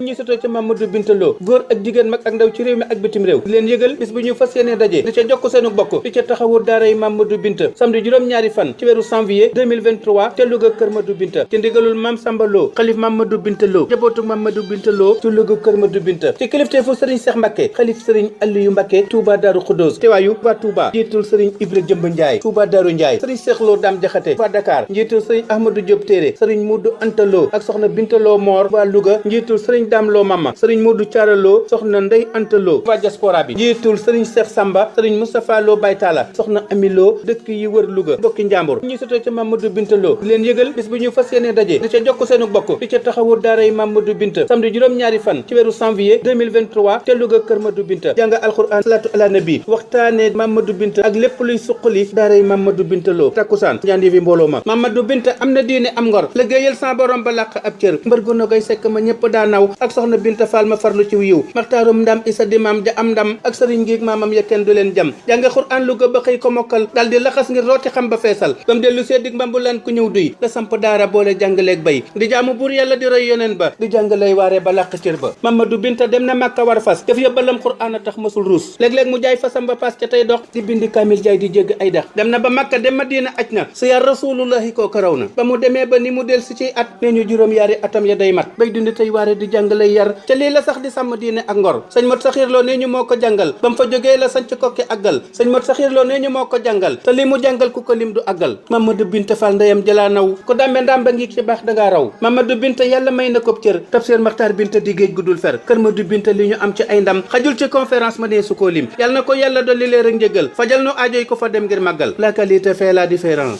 ñi sotoo ca Mamadou Binta Lo góor ak jigéen mag ak ndaw ci réew mi ak bitim réew di leen yëgal bis bu ñu fas yéene daje di ca jokk seenu bokk di ca taxawu daara yi Mamadou Binta samedi juróom-ñaari fan ci weeru janvier 2023 ca Louga kër Madou Binta ci ndigalul Mame Samba Lo xalif Mamadou Binta Lo jabootu Mamadou Binta Lo ci Louga kër Madou Binta ci kilifteefu Serigne Cheikh Mbacké xalif Serigne Aliou Mbacké Touba Darou Khoudoss teewaayu waa Touba njiitul Serigne Ibra Jëmb Ndiaye Touba Darou Ndiaye Serigne Cheikh Lo Dame Diakhaté waa Dakar njiitul Serigne Ahmadou Diop Téré Serigne Moudou Anta Lo ak soxna Binta Lo Mor waa Louga njiitul Serigne Dame Lo Mama Serigne Modou Thiara Lo soxna Ndey Anta Lo waa diaspora bi njiitul Serigne Cheikh Samba Serigne Moustapha Lo Baytala soxna Ami Lo dëkk yi wër Louga bokki njàmbur ñi sotoo ca Mamadou Binta Lo di leen yëgal bis bu ñu fas yéene daje di ca jokk seenu bokk di ca taxawu daara yi Mamadou Binta samedi juróom-ñaari fan ci weeru janvier 2023 ca Louga kër Madou Binta jàng alquran salatu ala nabi waxtaane Mamadou Binta ak lépp luy suqali daara yi Mamadou Binta Lo takkusaan njandi fi mbooloo ma Mamadou Binta am na diine am ngor liggéeyal sa borom ba làq ab cër mbër gu nogay sekk ma ñëpp daa naw ak soxna Binta Fall ma farlu ci wiiw maxtaarum ndam isa di maam ja am ndam ak sëriñ ngiig maamam ya kenn du leen jam jàng xuraan Louga ba xëy ko mokkal dal di laxas ngir rooti xam ba feesal ba mu dellu seddig mbambu laan ku ñëw duy la samp daara boole jàngaleeg bay di jaamu buur yàlla di roy yoneen ba di jàngalay waare ba làq cër ba Mamadou Binta dem na Màkka war fas def yóbbalam xuraan a tax masul ruus léeg-léeg mu jaay fasam ba paas ca tey dox di bindi kaamil jaay di jégg ay dex dem na ba Màkka dem Madina aj na su yar rasulullahi koo karaw na ba mu demee ba ni mu del si ci at nee ñu juróom yaari atam ya day mat bay dundi tey waare di jàngalay yar ca lii la sax di sàmm diine ak ngor sëñ Mot Saxiir Lo nee ñu moo ko jàngal ba mu fa jógee la sanc kokki àggal sëñ Mot Saxiir Lo nee ñu moo ko jàngal te li mu jàngal ku ko lim du àggal Mamadou Binta Fall ndeyam jëlaa naw ku dàmbe ndaam ba ngi ci baax dangaa raw Mamadou Binta yàlla may na ko cër Tafsir Maxtaar Binta di géej guddul fer kër Madou Binta li ñu am ci ay ndam xajul ci conférence ma nee su koo lim yàlla na ko yàlla dolli leer ak njëgal fajal nu aajoy ko fa dem ngir màggal la qualité fait la différence